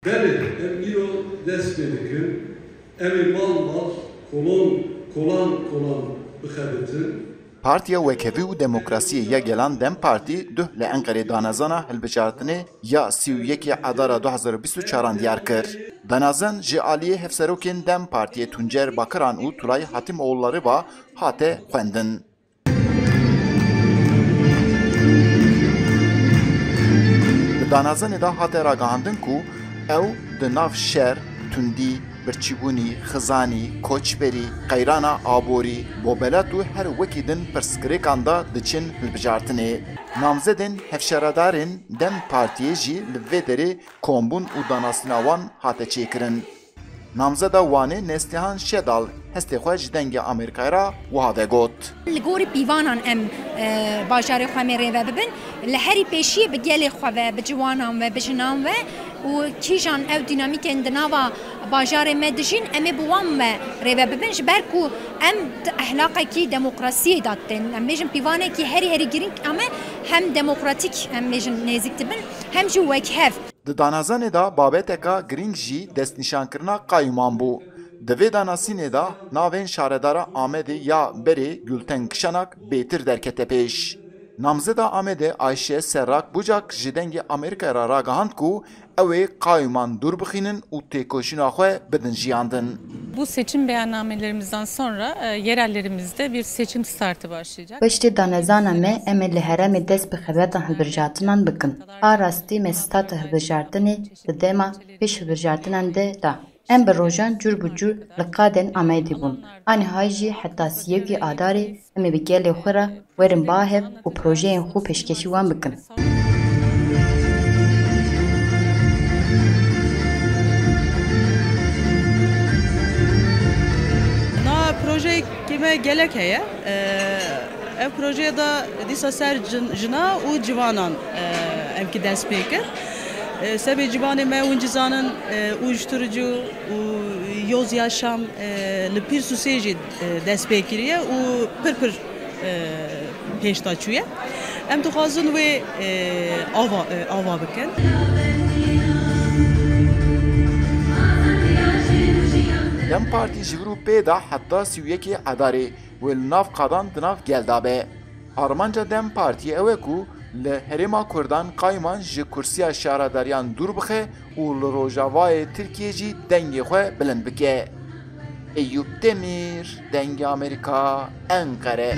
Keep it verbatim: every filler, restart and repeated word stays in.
Belê, em îro dest pê dikin. Em ê mal mal, kolon, kolan kolan bixebitin. Partiya Wekhevî û Demokrasiyê ya Gelan DEM Partî duh li Enqerê danezana hilbijartinê ya sî û yekê Adara du hezar û bîst û çaran diyar kir. Danezan ji aliyê hevserokên DEM Partiyê Tuncer Bakiran û Tulay Hatimoğulları ve hate xwendin. Di danezanê de hate ragihandin ku ew di nav şer, tundî, birçîbûnî, xizanî, koçberî, qeyrana aborî, bobelat û her wekî din pirsgirêkan de diçin hilbijartinê. Namzedên hevşaredarên DEM Partiyê jî li vê derê kombûn û danasîna wan hate çêkirin. Namzeda Wanê Neslihan Şedal hestê xwe ji Dengê Amerîkayê re wiha vegot. Li gorî pîvanan em e, bajarê xwe em ê rêve bibin. Li herî pêşiyê bi gelê xwe ve, bi ciwanan ve, bi jinan ve û kîjan ew dînamîkên di nava bajarê me dijîn, em ê bi wan ve rêve bibin. Ji ber ku em di ehlaqekî demokrasiyê de tên. Em bêjin pîvanekî herî herî girîng a me hem demokratîk em bêjin nêzîk dibin hem jî wekhev. Di danezanê de babeteka girîng jî destnîşankirina qayûman bû. Di vê danasînê de navên şaredara Amedê ya berê Gulten Kişanak bêtir derkete pêş. Namzeda Amedê Ayşe Serrak Bucak ji Dengê Amerîkayê re ragihand ku ew ê qayûman dûr bixînin û têkoşîna xwe bidin jiyandin. Bu seçim beyannamelerimizden sonra e, yerellerimizde bir seçim startı başlayacak. Piştî danezana me em ê li herêmê dest bi xebetan hilbijartinan bikin. A rastî me stata hilbijartinê di dema pêş hilbijartinan de da. Em bi rojan cûr bi cûr li qadên Amedî bûn. A niha jî heta sî yekê Adarê em ê bi gelê xwe re werin ba hev û projeyên xwe pêşkêşî wan bikin. Na projeyekê me gelek heye. Ev projeye de dîsa ser jin- jina û civanan e, em ki dest pê kir. E, Sebê civanê me hûn jî zanin e, uyuşturucu û yoz yaşam e, li pîrs û sê jî e, dest pê kiriye û pir pir e, pêş de çûye. Em dixwazin wê e, ava e, ava bikin. DEM Partî ji vir û pê de heta sî û yekê Edarê wê li nav qadan di nav gel de be. Armanca DEM Partiyê ew e ku li Herêma Kurdan qayûman ji kursiya şaredariyan dûr bixe û li rojavayê Tirkiyê jî dengê xwe bilind bike. Eyûp Demîr, Dengê Amerîka, Enqere.